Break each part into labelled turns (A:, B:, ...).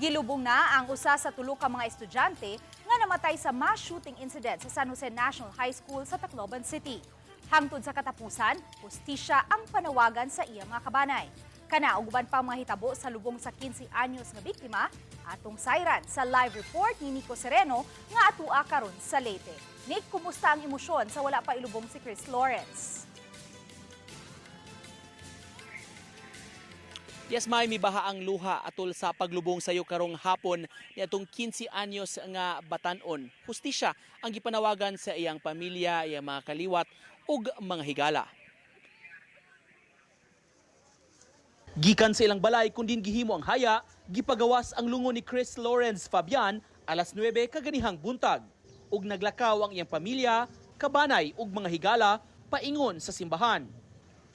A: Gilubong na ang usa sa tulo ka mga estudyante nga namatay sa mass shooting incident sa San Jose National High School sa Tacloban City. Hangtod sa katapusan, hustisya ang panawagan sa iyang mga kabanay. Kana ug uban pa mga hitabo sa lubong sa 15 anyos nga biktima, atong sayran sa live report ni Nico Sereno nga atua karon sa Leyte. Nick, kumusta ang emosyon sa wala pa ilubong si Chris Lawrence?
B: Yes, may mibaha ang luha atol sa paglubong sayo karong hapon ni atong 15 anyos nga batan-on. Hustisya ang gipanawagan sa iyang pamilya, iyang mga kaliwat ug mga higala. Gikan sa ilang balay kundin gihimo ang haya, gipagawas ang lungo ni Chris Lawrence Fabian alas 9 kaganihang buntag. Ug naglakaw ang iyang pamilya, kabanay ug mga higala paingon sa simbahan.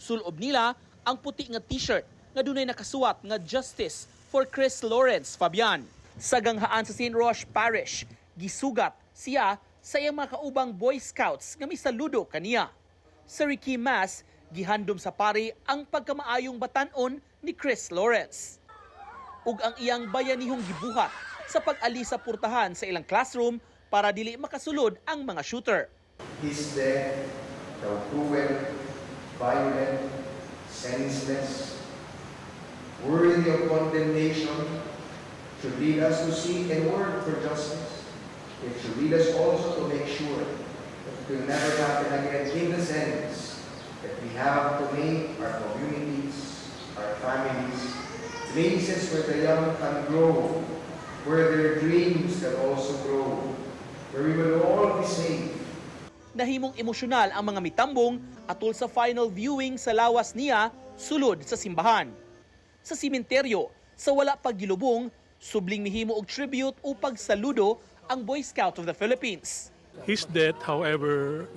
B: Sulob nila ang puti nga t-shirt nga dunay nakasuwat nga Justice for Chris Lawrence Fabian. Sa ganghaan sa St. Roch Parish, gisugat siya sa iyang mga kaubang Boy Scouts nga misaludo kaniya. Sa Ricky Mass, gihandom sa pari ang pagkamaayong batan-on ni Chris Lawrence ug ang iyang bayanihong gibuhat sa pag-ali sa purtahan sa ilang classroom para dili makasulod ang mga shooter.
C: His death, though cruel, violent, senseless, worthy of condemnation, should lead us to seek and work for justice. It should lead us also to make sure that it will never happen again, in the sense that we have to make our communities, our families, places where the young can grow, where their dreams can also grow, where we will all be safe.
B: Nahimong emosyonal ang mga mitambong atol sa final viewing sa lawas niya sulod sa simbahan. Sa simenteryo, sa wala paggilubong, subling mihimo og tribute o pagsaludo ang Boy Scout of the Philippines.
D: His death, however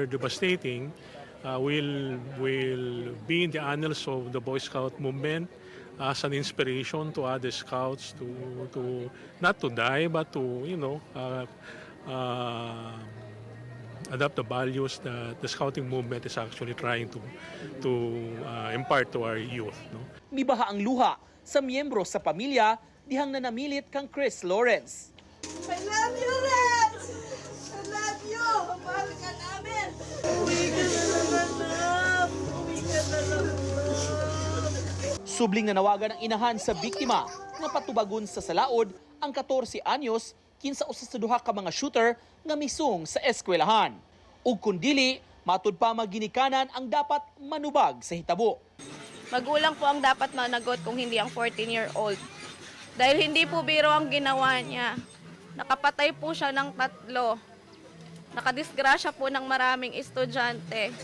D: devastating, will be in the annals of the Boy Scout movement as an inspiration to other scouts to not to die but to adopt the values that the scouting movement is actually trying to impart to our youth. No?
B: Mibaha ang luha sa miyembro sa pamilya dihang nanamilit kang Chris Lawrence.
E: I love you, Renz! I love you! Mahal ka namin! Uwi ka na lang, anak! Uwi ka na lang, anak!
B: Subling nanawagan ang inahan sa biktima nga patubagon sa salaod ang 14 anyos kinsa usa sa duha ka mga shooter nga misung sa eskwelahan. Ug kun dili, matud pa maginikanan ang dapat manubag sa hitabo.
F: Magulang po ang dapat managot kung hindi ang 14-year-old. Dahil hindi po biro ang ginawa niya. Nakapatay po siya ng tatlo. Nakadisgrasya po ng maraming estudyante.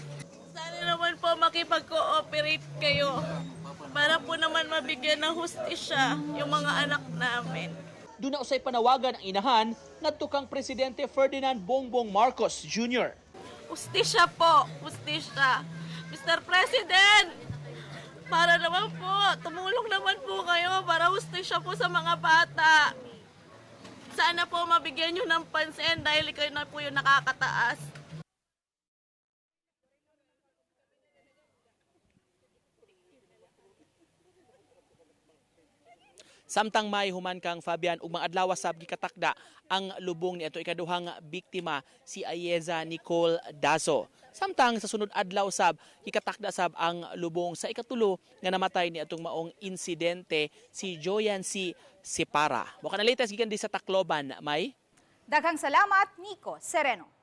E: Sana naman po makipag-cooperate kayo para po naman mabigyan ng hustisya yung mga anak namin.
B: Doon na usay panawagan ang inahan ngadto kang Presidente Ferdinand Bongbong Marcos Jr.
E: Hustisya po! Hustisya! Mr. President! Para naman po, tumulong naman po kayo para hustisya po sa mga bata. Sana po mabigyan nyo ng pansin dahil kayo na po yung nakakataas.
B: Samtang may human kang Fabian ug mga adlaw sab gikatakda ang lubong ni ato ikaduhang biktima, si Ayeza Nicole Dazo. Samtang sa sunod adlaw sab gikatakda sab ang lubong sa ikatulo nga namatay ni atong maong insidente, si Joyan C. Separa. Mo kana latest gikan di sa Tacloban, May.
A: Daghang salamat, Nico Sereno.